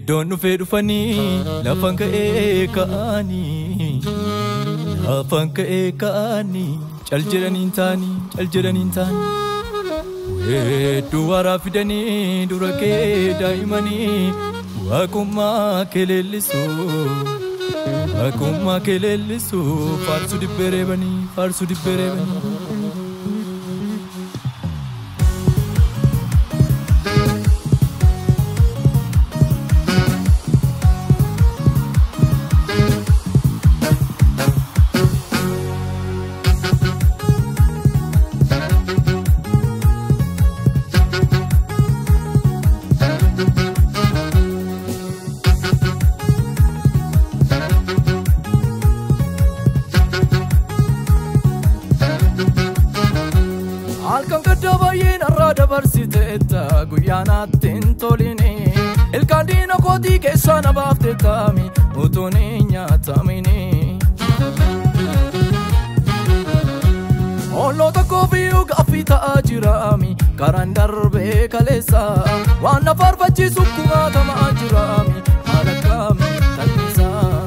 Iddoon dhufee dhufanii lafaan ka'ee ka'anii lafaan ka'ee ka'anii cal jedhanii hin taanii cal jedhanii hin taanii hedduu waaraa fidanii dura kee daa'imanii waaqummaa kee leellisu waaqummaa kee leellisu faarsuu dibbee reebanii faarsuu dibbee reebanii. Halkan gadda baay'een irraa dabarsiteetta guyyaa naatti hin toline ilkaan diina kootii keessaa na baaftee taami utuun hin nyaatamini. Olloota koofiyyuu gaaffii ta'aa jiraami karaan darbee kaleessa waan na faarfachiisu kumaatamaa jiraami haala kaami takkisaa.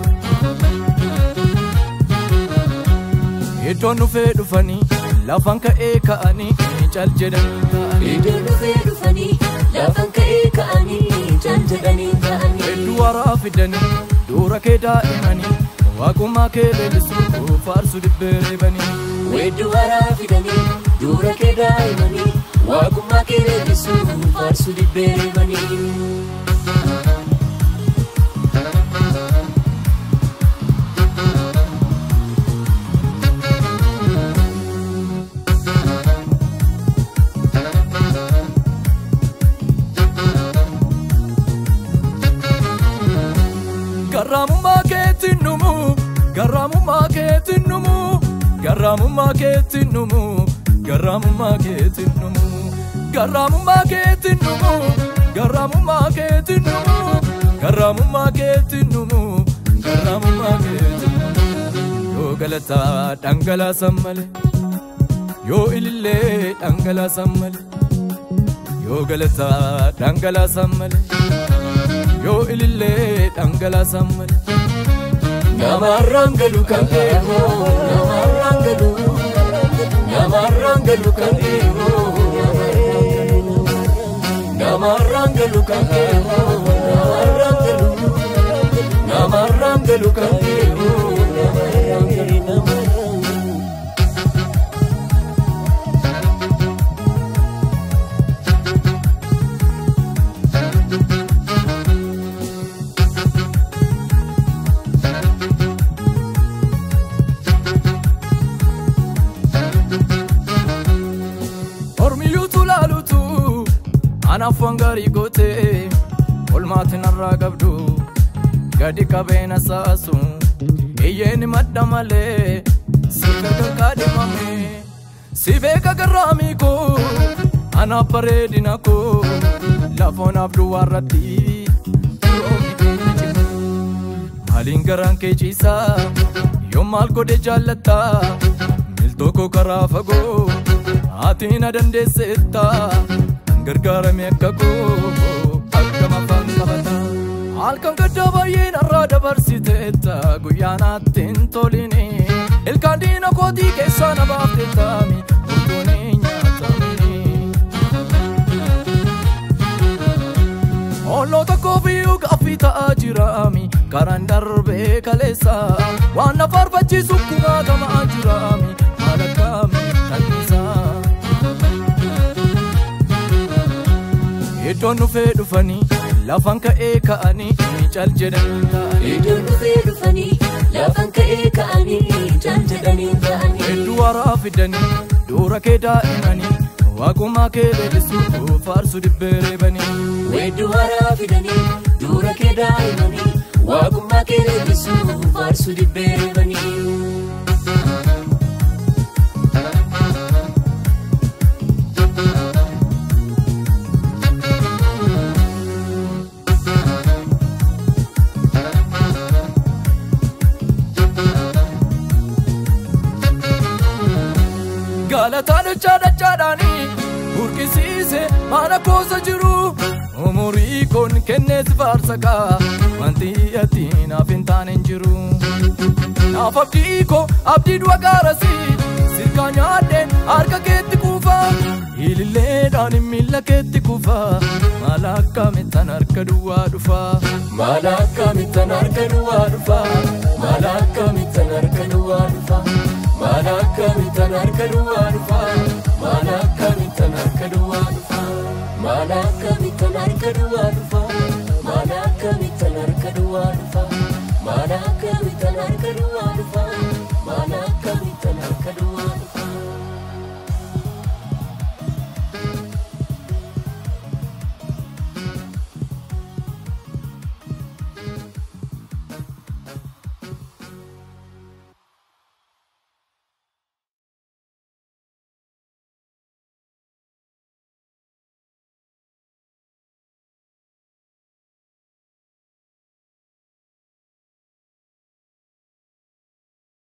Iddoon dhufee dhufanii lafaan ka'ee ka'anii cal jedhanii ta'anii. Iddoon dhufee dhufanii lafaan ka'ee ka'anii cal jedhanii ta'anii. Hedduu waaraa fidanii dura kee daa'imanii waaqummaa kee leellisu faarsuu dibbee reebanii. Weedduu waaraa fidanii dura kee daa'imanii waaqummaa kee leellisu faarsuu dibbee reebanii. Garraamummaa keetiin dhumu garraamummaa keetiin dhumu garraamummaa keetiin dhumu garraamummaa keetiin dhumu garraamummaa keetiin dhumu garraamummaa keetiin dhumu garraamummaa keetiin dhumu garraamummaa keetiin dhumu yoo galataa dhangalaasan malee yoo ilillee dhangalaasan malee yoo galataa dhangalaasan malee. Yoo ilillee dhangalaasan malee. Namarraan galu kan beeku namarraan galu namarraan galu kan beeku namarraan galu kan beeku namarraan galu namarraan galu kan beeku namarraan galu. Ormiyyuutu laalutu anaaf waan gaarii gootee olmaatiin irraa qabdu gadi qabeen asaasu iyyeen madda malee si beeka kaadhimame si beeka garraamii koo anaaf bareedina koo lafoonaaf duwwaarratti roobni keenya cimu maaliin garaan kee ciisaa yoo maal godhe jaallattaa miltoo koo karaa fagoo. Ati na dandeessetta gargaarame akka koo akkam afaan qabata. Halkan gadda baay'een irraa dabarsiteetta guyyaa naatti hin toline ilkaan diina kootii keessaa na baaftee taami utuun hin nyaatamini. Olloota koofiyyuu gaaffii ta'aa jiraami karaan darbee kaleessa waan na faarfachiisu kumaatamaa jiraami haala kaami takkisaa. Iddoon dhufee dhufanii lafaan ka'ee ka'anii cal jedhanii ta'anii. Iddoon dhufee dhufanii lafaan ka'ee ka'anii cal jedhanii ta'anii. Hedduu waaraa fidanii dura kee daa'imanii waaqummaa kee leellisu faarsuu dibbee reebanii. Weedduu waaraa fidanii dura kee daa'imanii waaqummaa kee leellisu faarsuu dibbee reebanii. Galataa dachaa dachaadhaanii burqisiise mana koosa jiru. Umurii koon kennee si faarsa kaa wanti ati naaf hin taane hin jiru. Naaf abdii koo abdii du'a gaarasii sirkaa nyaadheen harka keetti kuufa. Ililleedhaan miila keetti kuufa maal akkamittan harka duwwaa dhufa. Maal akkamittan harka duwwaa dhufa. Maal akkamittan harka duwwaa dhufa. Maal akkamittan harka duwwaa dhufa.